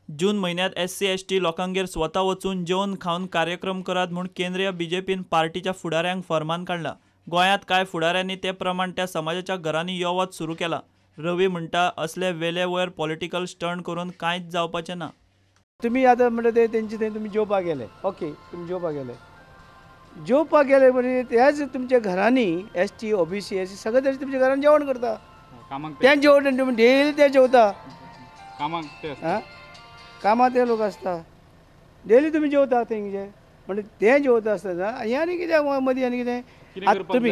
जून म्हयन्यांत SC ST लोकांगेर स्वता वचून जेवन खावन कार्यक्रम करात म्हूण केंद्रीय बीजेपीन पार्टीच्या फुडाऱ्यांक फरमान काडला. गोंयांत कांय फुडाऱ्यांनी ते प्रमाण त्या समाजाच्या घरांनी यो वच सुरू केला. रवी म्हणटा असले वेले वयर पॉलिटिकल स्टंट करून कांयच जावपाचें ना. तुमी आतां म्हणटा ते तेंचे थंय तुमी जेवपाक गेले, ओके, तुमी जेवपाक गेले, जेवपाक गेले म्हणजे त्याच तुमच्या घरांनी S T O B C S सगळे तरेचे तुमच्या घरान जेवण करता, तें जेवण तुमी डेली ते जेवता, कामाक ते लोक आसता, डेली तुमी जेवता तेंचे, म्हणजे ते जेवता आसतना हें आनी कितें मदीं आनी कितें आतां तुमी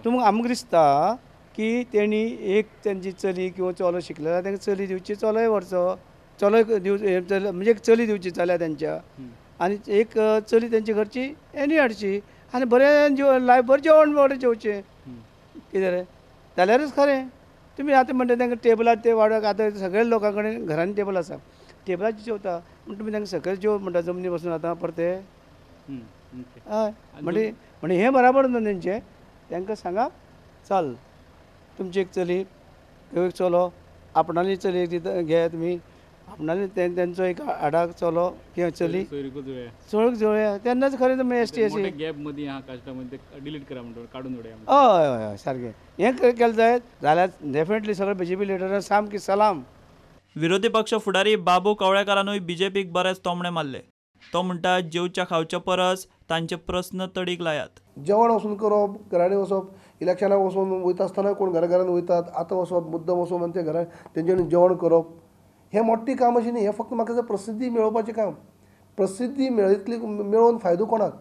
तुमकां आमकां दिसता की तेणी एक तेंची चली किंवा चलो शिकले जाल्यार तांकां चली दिवची, चलोय व्हरचो, चलोय दिवचो म्हणजे एक चली दिवची चल्या तेंच्या, आनी एक चली तेंच्या घरची हेणी हाडची आनी बरें जेव लायफ बरें जेवण बरें जेवचें कितें रे जाल्यारूच खरें. तुमी आतां म्हणटा तांकां टेबलार ते वाडोवंक आतां सगळ्या लोकां कडेन घरान टेबल आसा, टेबलाचेर जेवता म्हण तुमी तांकां सकयल जेव म्हणटा जमनी बसून आतां परते हय म्हणजे म्हणजे हें बराबर न्हू तेंचें. तांकां सांगा चल तुमची एक चली किंवा एक चलो आपणाली चली एक दिता घे तुमी आपणाली तेंचो एक हाडाक चलो किंवा चली चोळक जुळया तेन्नाच खरें तुमी एस टी एस हय हय हय सारकें हें केलें जायत जाल्यार डेफिनेटली सगळे बीजेपी लिडरां सामकी सलाम. विरोधी पक्ष फुडारी बाबू कवळेकारानूय बीजेपीक बरेच तोमणे मारले. तो म्हणटा जेवच्या खावच्या परस तांचे प्रस्न तडीक लायात. जेवण वचून करप, घरांनी वचप, इलेक्शनाक वचून वयता आसतना कोण घरा घरान वयतात, आतां वचप मुद्दम वचून आनी ते घरान तेंच्यांनी जेवण करप हें मोठें काम अशें न्ही. हें फक्त म्हाका प्रसिद्धी मेळोवपाचें काम. प्रसिद्धी मेळयतली मेळोवन फायदो कोणाक?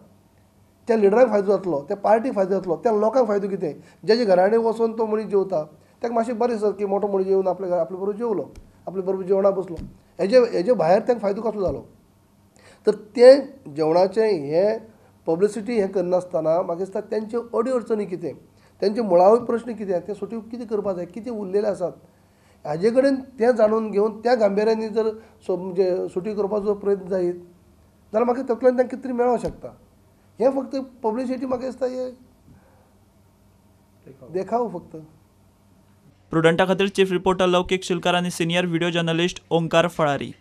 त्या लिडराक फायदो जातलो, त्या पार्टीक फायदो जातलो, त्या लोकांक फायदो कितें? जेच्या घरांनी वचून तो मनीस जेवता ताका मातशें बरें दिसता की मोठो मनीस येवन आपल्या आपले बरोबर जेवलो, आपले बरोबर जेवणाक बसलो. हेजे भायर ताका फायदो कसलो जालो? तर तें जेवणाचें हें पब्लिसिटी हें करनासतना म्हाका दिसता तेंच्यो अडी अडचणी कितें, तेंचे मुळावे प्रश्न कितें, ते सोटीव कितें करपाक जाय, कितें उरलेले आसात हाजे कडेन तें जाणून घेवन त्या गांभिर्यानी जर म्हणजे सुटी करपाचो प्रयत्न जायत जाल्यार म्हाका तातूंतल्यान तांकां कितें तरी मेळोंक शकता. हें फक्त पब्लिसिटी म्हाका दिसता हें देखाव फक्त. प्रुडंटा खातीर चीफ रिपोर्टर लौकीक शिलकार आनी senior video journalist Omkar Falari.